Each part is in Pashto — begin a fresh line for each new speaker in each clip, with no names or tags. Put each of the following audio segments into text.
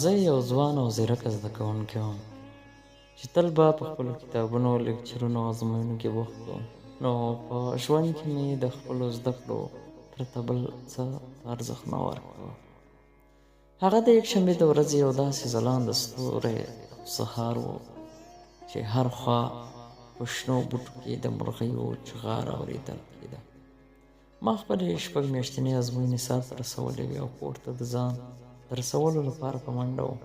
زه یو ځوان او ځیرکه زده کوونکی وم چې تل به په خپلو کتابونو، لیکچرونو او ازموینو کې بوخت وم. نو په ژوند کې مې د خپلو زده کړو پرته بل څه ته ارزښت نه ورکاوه. هغه د یکشنبې د ورځې یو داسې ځلانده ستوری سهار و چې هر خوا په شنو بوټو کې د مرغیو چغار اورېدل کېده. ما خپلې شپږ میاشتنۍ ازموینې سر ته رسولې وې او کور ته د ځان د رسولو لپاره په منډه وم.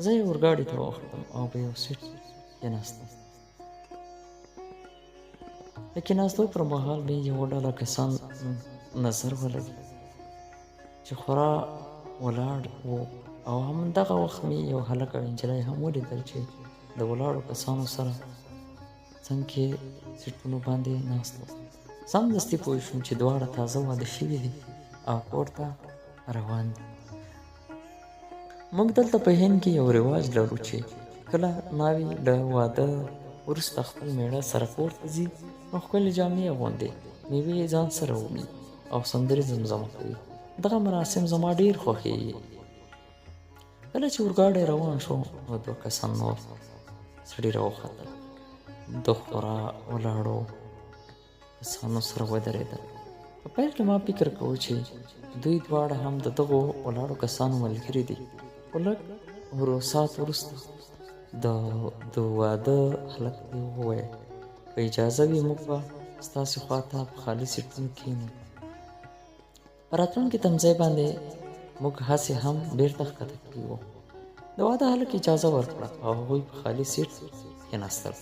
زه یې اورګاډي ته وختم او په یو سیټ کېناستم. د کېناستو پر مهال مې یوه ډله کسان نظر ولګېد چې خورا ولاړ وو او همدغه وخت مې یو هلک او نجلۍ هم ولیدل چې د ولاړو کسانو سره څنګ کې سیټونو باندې ناست وو. سمدستي پوه شوم چې دواړه تازه واده شوي دي او کور ته روان دي. موږ دلته په هند کې یو رواج لرو چې کله ناوې له واده وروسته خپل مېړه سره کور ته ځي نو ښکلې جامې اغوندي، مېوې یې ځان سره وړي او سندرې زمزمه کوي. دغه مراسم زما ډېر خوښېږي. کله چې اورګاډی روان شو نو دوه کسان نور سړي راوختل، د خورا ولاړو کسانو سره ودرېدل. په پیل کې ما فکر کاوه چې دوی دواړه هم د دغو ولاړو کسانو ملګري دي، خو لږ ورو ساعت وروسته د واده هلک ته یې وویل، که اجازه وي موږ به ستاسې خوا ته په خالي سیټونو کښېنو. په راتلونکي تمځای باندې موږ هسې هم بېرته ښکته کېږو. د واده هلک اجازه ورکړه او هغوی په خالي سیټ کښېناستل.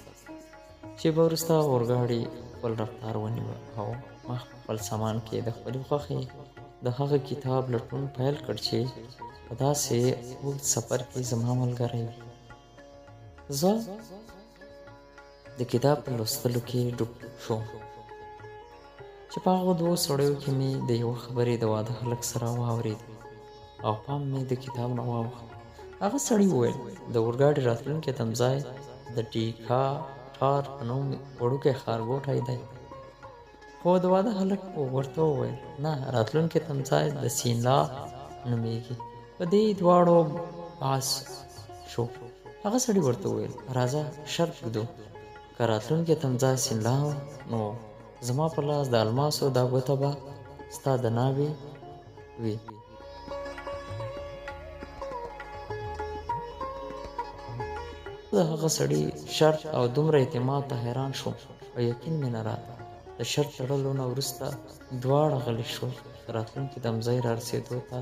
شېبه وروسته اورګاډي خپل رفتار ونیوه او ما خپل سامان کې د خپلې خوښې د هغه کتاب لټون پیل کړ چې په داسې اوږد سفر کې زما ملګری وي. زه د کتاب په لوستلو کې ډوب شوم چې په هغو دوو سړیو کې مې د یوه خبرې د واده هلک سره واورېدې او پام مې د کتاب نه واوښت. هغه سړي وویل، د اورګاډي راتلونکی تمځای د ډیکا ټار په نوم وړوکی ښارګوټی دی. خو د واده هلک ورته وویل، نه، راتلونکی تمځای د سینلا نومېږي. په دې دواړو بحث شو. هغه سړي ورته وویل، راځه شرط ږدو، که راتلونکی تمځای سینلا و نو زما په لاس د الماسو دا ګوته به ستا د ناوې وي. د هغه سړي شرط او دومره اعتماد ته حیران شوم او یقین مې نه راته. د شرط تړلو نه وروسته دواړه غلي شول. د راتلونکي دمځای رارسېدو ته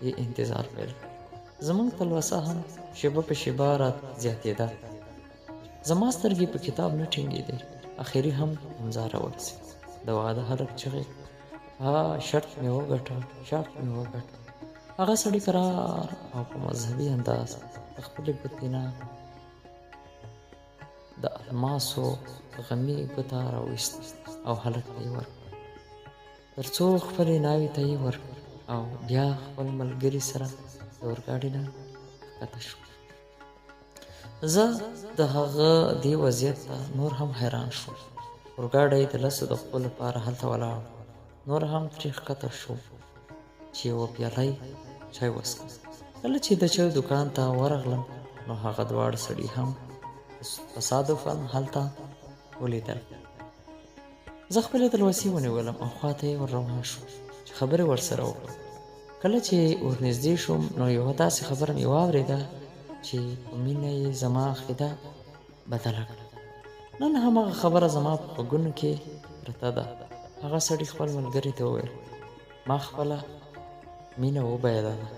یې انتظار پیل کړ. زموږ تلوسه هم شېبه په شېبه را زیاتېده. زما سترګې په کتاب نه ټینګېدې. اخري هم تمځای راورسېد. د واده هلک چغې کړې، ها، شرط مې وګټه، شرط مې وګټه. هغه سړي کرار او په مذهبي انداز د خپلې ګوتې نه د الماسو غمي ګوته راویسته او هلک ته یې ورکړه، تر څو خپلې ناوې ته یې ورکړي او بیا خپل ملګري سره د اورګاډي نه ښکته شو. زه د هغه دې وضعیت ته نور هم حیران شوم. اورګاډی د لسو دقیقو لپاره هلته ولاړ و. نور هم ترې ښکته شوم چې یوه پیاله چای وڅښم. کله چې د چایو دوکان ته ورغلم نو هغه دواړه سړي هم تصادفاً هلته ولیدل. زه خپلې تلوسې ونیولم او خواته یې ور روان شوم چې خبرې ورسره وکړم. کله چې ورنږدې شوم نو یوه داسې خبره مې واورېده چې په مینه یې زما عقیده بدله کړه. نن هماغه خبره زما په غوږونو کې پرته ده. هغه سړي خپل ملګري ته وویل، ما خپله مینه وبایلله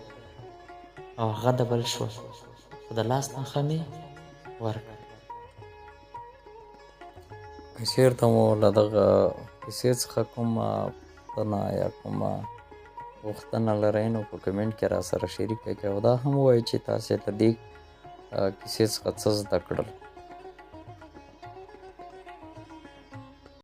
او هغه د بل شوه، خو د لاس نښه مې ورکړه.
که چېرته مو له دغه کیسې څخه کومه پوښتنه یا کومه غوښتنه لرئ نو په کمنټ کې را سره شریکه کړئ او دا هم ووایئ چې تاسې له دې کیسې څخه څه زده کړل.